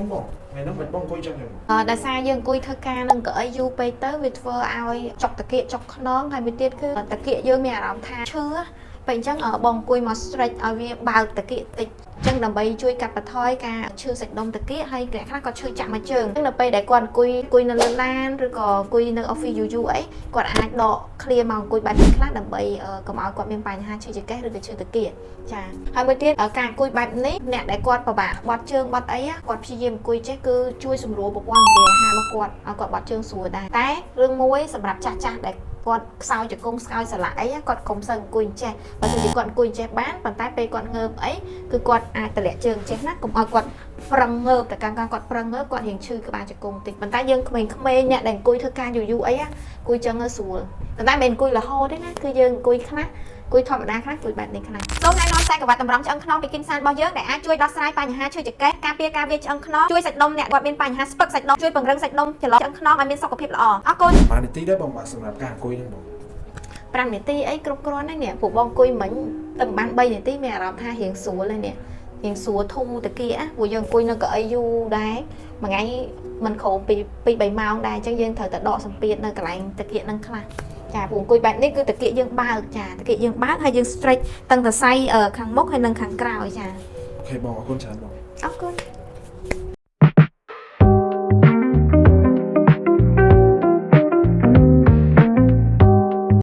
ហ្នឹងបងថ្ងៃហ្នឹងមិនបងអង្គុយចឹងទេបង ដោយសារយើងអង្គុយធ្វើការនឹងកៅអីយូរពេកទៅវាធ្វើឲ្យចុកតាគៀកចុកខ្នងហើយមួយទៀតគឺតាគៀកយើងមានអារម្មណ៍ថាឈឺពេលអញ្ចឹងបងអង្គុយមក stretch ឲ្យវាបើកតាគៀកតិចអញ្ចឹងដើម្បីជួយកាត់បន្ថយការឈឺសាច់ដុំតាគៀកហើយអ្នកខ្លះគាត់ឈឺចាក់មួយជើងអញ្ចឹងនៅពេលដែលគាត់អង្គុយអង្គុយនៅលើឡានឬក៏អង្គុយនៅ office យូរយូរអីគាត់អាចដក clear មកអង្គុយបែបនេះខ្លះដើម្បីកុំឲ្យគាត់មានបញ្ហាឈឺចង្កេះឬក៏ឈឺតាគៀកចាហើយមួយទៀតការអង្គុយបែបនេះអ្នកដែលគាត់ពិបាកបត់ជើងបត់អីគាត់ព្យាយាមអង្គុយចេះគឺជួយសម្រួលប្រព័ន្ធរំលាយអាហាររបស់គាត់ឲ្យគាត់បត់ជើងស្រួលដែរតែរឿងមួយសម្រាប់ចាស់ចាស់ដែលគាត់ខ្សោយជង្គង់ខ្សោយសន្លាក់អីគាត់កុំសូវអង្គុយចេះបើសិនជាគាត់អង្គុយចេះបានប៉ុន្តែពេលគាត់ងើបអីគឺគាត់អាចតម្លាក់ជើងចេះណាកុំឲ្យគាត់ប្រឹងងើបតែកាលគាត់ប្រឹងងើបគាត់រៀងឈឺក្បាលជង្គង់តិចប៉ុន្តែយើងក្មេងៗអ្នកដែលអង្គុយធ្វើការយូរយូរអីអង្គុយចឹងទៅស្រួលប៉ុន្តែមិនអង្គុយរហូតទេណាគឺយើងអង្គុយខ្លះអង្គុយធម្មតាខ្លះអង្គុយបែបនេះខ្លះសូមណែនាំខ្សែក្រវ៉ាត់តម្រង់ឆ្អឹងខ្នងពីគីនសានរបស់យើងដែលអាចជួយដោះស្រាយបញ្ហាឈឺចង្កេះការពារការវាឆ្អឹងខ្នងជួយសាច់ដុំអ្នកគាត់មានបញ្ហាស្ពឹកសាច់ដុំជួយពង្រឹងសាច់ដុំចន្លោះឆ្អឹងខ្នងឲ្យមានសុខភាពល្អអរគុណ ប៉ុន្មាននាទីដែរបងបាទសម្រាប់ការអង្គុយហ្នឹងបង 5នាទីអីគ្រប់គ្រាន់ហើយនេះពួកបងអង្គុយមិញតែមិនបាន3នាទីមានអារម្មណ៍ថារៀងស្រួលហើយនេះរៀងស្រួលធូរតាគៀកព្រោះយើងអង្គុយនៅកៅអីយូរដែរមួយថ្ងៃមិនក្រោមពី2 3ម៉ោងដែរអញ្ចឹងយើងត្រូវតែដកសម្ពាធនៅកន្លែងតាគៀកហ្នឹងខ្លះចាព្រោះអង្គុយបែបនេះគឺតាគៀកយើងបើកចាតាគៀកយើងបើកហើយយើង stretch តាំងសរសៃខាងមុខហើយនិងខាងក្រោយចា OK បងអរគុណច្រើនបង អរគុណ។